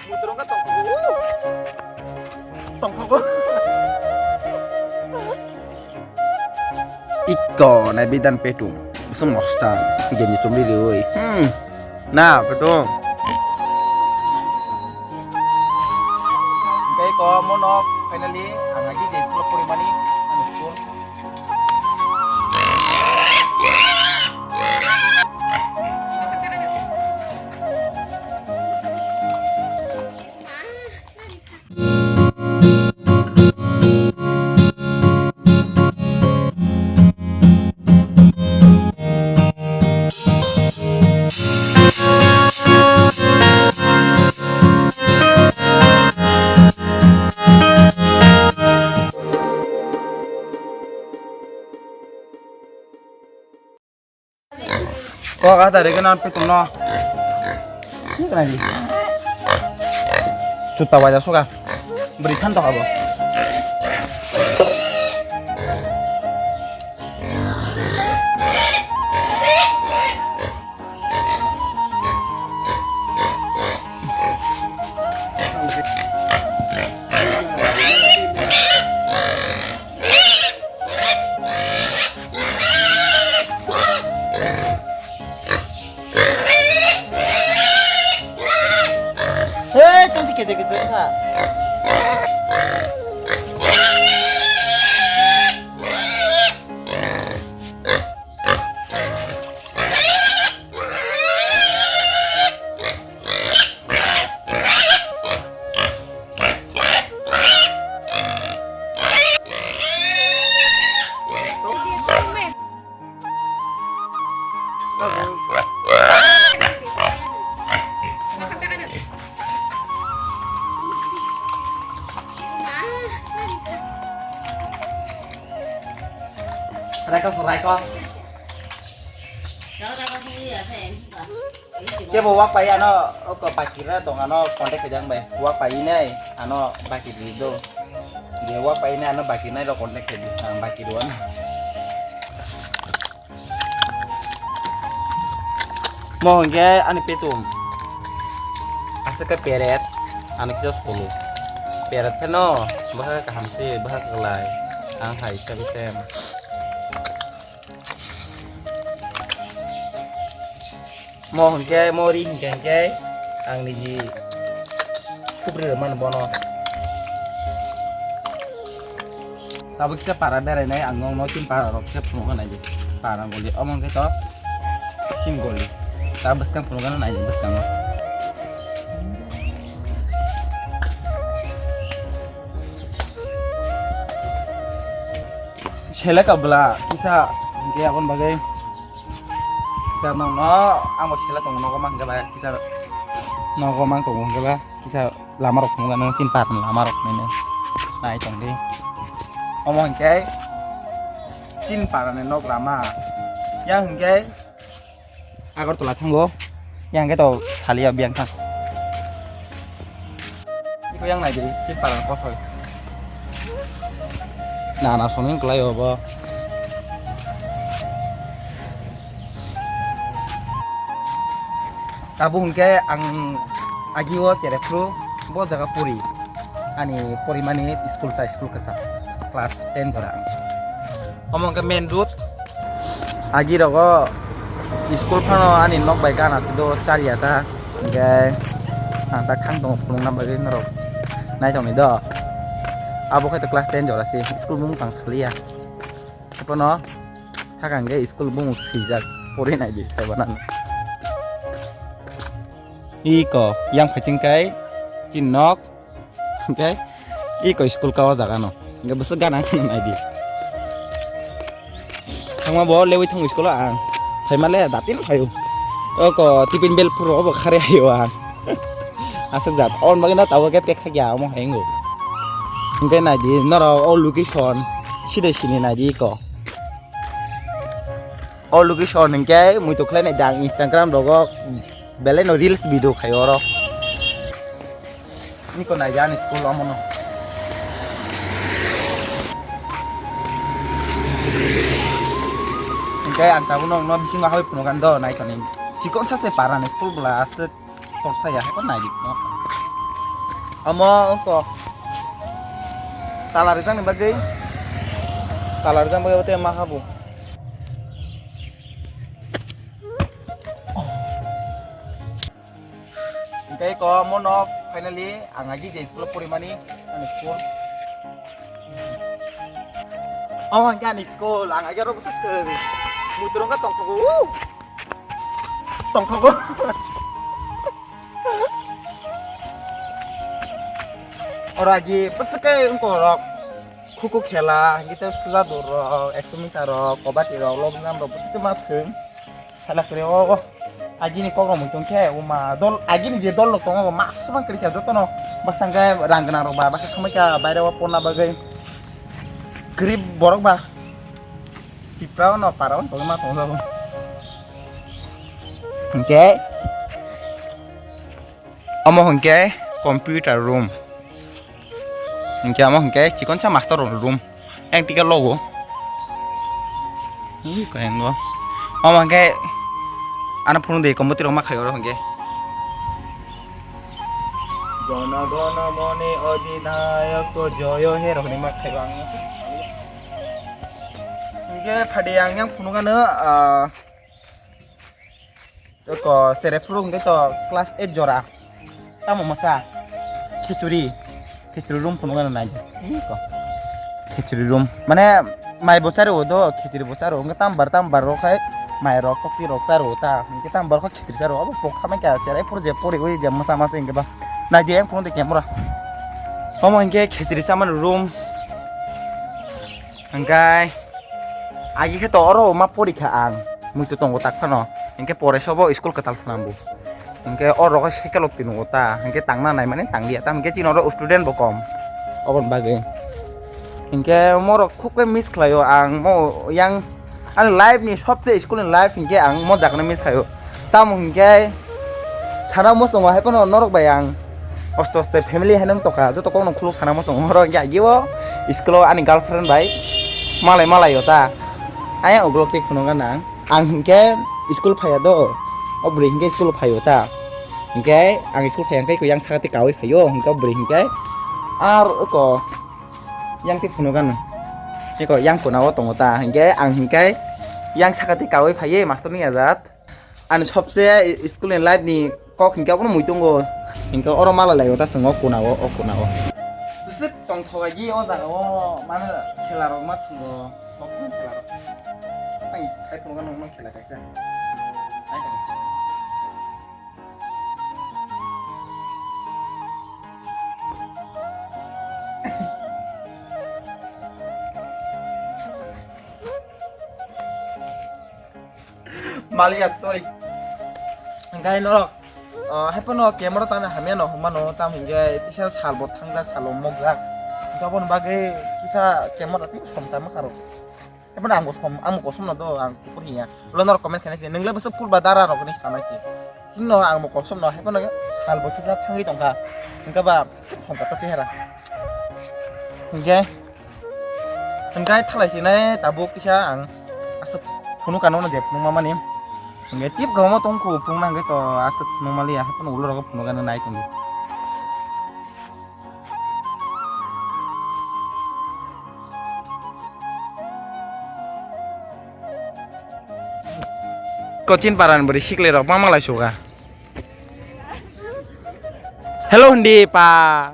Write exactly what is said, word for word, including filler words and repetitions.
Mutrungo tongkhago. Tongkhago. Ikko nai bidan petung. Busung mostan. Genji chumri riui. Hmm. Na, petung. Hingke ko mono finally ang agi je school porimani. Ani school. Kok ada rega nan pitung no. Chuta waja suka. Beri santok abo. Hei, tong si kese kese kha. Raikos, raikos. Kebo wak pai ano, oko bakira tong ano contact khe jang bai. Wak pai nai ano bakiri do. Dia wak pai nai ano bakiri nai ro contact khe di. Ang bakiri do ano. Mo hingke ani petum. Aswk khe peret, ani kisa solo. Peret pheno, bwkha kaham se, bwkha kwlai. Ang hai sem sem. Mo hingke, mo ri hingke hingke, ang niji. Kubri rwmani bono. Tabuk kisa para berai nai, ang nokno tin para rok kisa phunuk nai di. Para goli, omo hingke to tin goli. Ta bwskang phunuk nai di bwskango. Selek abla kisa hingke aboni bagwi kisa nokno ang bo selek tongo nogo mang khe ba kisa nogo mang tongo hingke ba kisa. Lama rok phunukgano chini parni lama rok nini nai tongdi. Omo hinkhe chini parani nok lama. Yang hinkhe Agartala thango. Yang hinkhe to saliya biyang thang. Iko yang naidi chini parani kosoi. Nana soming kwlai obo. Abo hwnkhe ang agio cherephru bo jaga pori. Ani porimani school ta school kasa class ten jora ang. Omo hwnkhe main road. Agi rogo school phano ani nok bai gana se do chariya ta. Hwnkhe ang ta khang tongo phunukna bagwi norok nai tongni do. Abo khai to class ten jora se school mung tang saliya. Bono hakang khe school bumung swijak pori nai di sabanani. Iko yang phaiching kai chin nok hwnkhe iko school ka o jaga no hwnkhe bwswk gana kheno nai di. Thangma bo lewi thango school o ang phaima le datin phaio. Oko tiffin bel phuru obo khare haio ang. Aswk jat. Oboni bagwi no tabuk khe pekha ya omo hai wngo. Hwnkhe nai di norok o location side sini nai di iko. O location hwnkhe muitu khlai nai di ang Instagram rogo belai no reels video khai oro. Niko nai di ani school omo no. Hwnkhe ang tabuk no bisingo habwi phunukgani do nai tongni. Chikon sa se para ni school bwla aswk. Torsa ya, hai ko nai di, no? Amo wngkha tala rijak ni bagwi, tala rijak bagwi tei ma habu. Hingke ko mono finally ang agi je school porimani ani school. Oh, hingke ani school ang agi aro bwswk thwng. Muitrong khe tongthogo. Tongthogo. Oro agi bwswk khe wngkha rok. Khuku khela, hingke tei suja dur rok, ekso meter rok, kobati rok, long jump rok, bwswk ma thwng. Sala kwrwi o, o. Agini kok rok muitung khe, uma dol, agini je dol rok tongo, ma swbang kwrwi kha jotono. Bwsang khe rang gwnang rok ba, baksa khamai kha, baire o porna bagwi. Kwrwi borok ba. Tipra o no para o, tongma tong jago. Hingke. Omo hwnkhe computer room. Hwnkhe omo hwnkhe chikonsa master rokni room. Yang tika logo. Ih, kaya ngo. Omo hwnkhe ano phunukdi computer rok ma khaio oro hwnkhe. Jono gono mone odinayoko joyo he rokni ma khaio ang. Hwnkhe phadi ang yang phunukano, ah, Ko sere phuru hwnkhe to class eight jora. Tamo macha? Khichuri. Khichuri room phunukgana nai. Ih ko. Khichuri room. Mane mai bo charo do, khichuri bo charo. Hwnkhe tambar tambar rok khai mai rok tokti rok charo ta. Hwnkhe tambar kho khichuri charo. Abo pok khamai kha sere phuru je pori oi je masa masa hwnkhe ba. Nai di ang phunukdi camera. Omo hwnkhe khichuri chamani room. Hwnkhe agi khe to oro ma porikha ang, muitu tongo tak phano. Hwnkhe pore sobo school kwtal swnambu. Hwnkhe oro khe cycle rok twi nungo ta, hwnkhe tangna nai mani tangliya ta, hwnkhe chini oro student bo kom. Oboni bagwi. Hwnkhe morok khub khe miss khlaio ang, mo yang ani life ni sobse school ni life hwnkhe ang mo jagano miss khlaio. Tamo hwnkhe sana muchungo hai phano norok bai ang osto osto family hai nang tokha, joto kokno khuluk sana muchungo oro hwnkhe agio school o ani girlfriend bai malai malai o ta. Ayang ugrok tei phunukgana ang, ang hwnkhe school phaiya do, o bwrwi hwnkhe school phaio ta. Hwnkhe ang school phaiya hwnkhe yang sakati kaui phaio, hwnkhe o bwrwi hwnkhe ar oko yang tei phunukgana. Eko yang kona o tongo ta, hwnkhe ang hwnkhe yang sakati kaui phaiye master ni ajat. Ani sobse school ni life ni kok hwnkhe abono muitungo. Hwnkhe oro mala lai o ta chwng o kona o, o kona o. Bwswk tongthok agi o jaga o mane khela rok ma thwngo. Kok khela rok. Tang khai phunukgana nokno khela kaisa. Maliya, sorry. Hwnkhe norok, ah, hai phano camera tangna hamya no hwnmano, tamo hwnkhe kisa sal bo thangjak, sal bo mokjak. Hwnkhe aboni bagwi kisa camera tei som tangma karo. Hai phano ang bo som, ang bo kosom no do, ang kuphur hiya. Ulo norok comment khainai se, nwng le bwswk phul ba dara rok hinwi sanai se. Himno ang bo kosom no, hai phano sal bo kisa thangwi tongkha. Hwnkhe ba som kata chehara. Hwnkhe Hwnkhe thalai sinai tabuk kisa ang aswk phunukha nokno je phunukma mani. Hwnkhe tip kwbangma tongkhu phunukna hwnkhe to aswk phunukma liya, haphano ulo rogo phunukgani nai tongdi. Kochin paran bwrwi sikle rok ma malai suga. Hello hindi pa.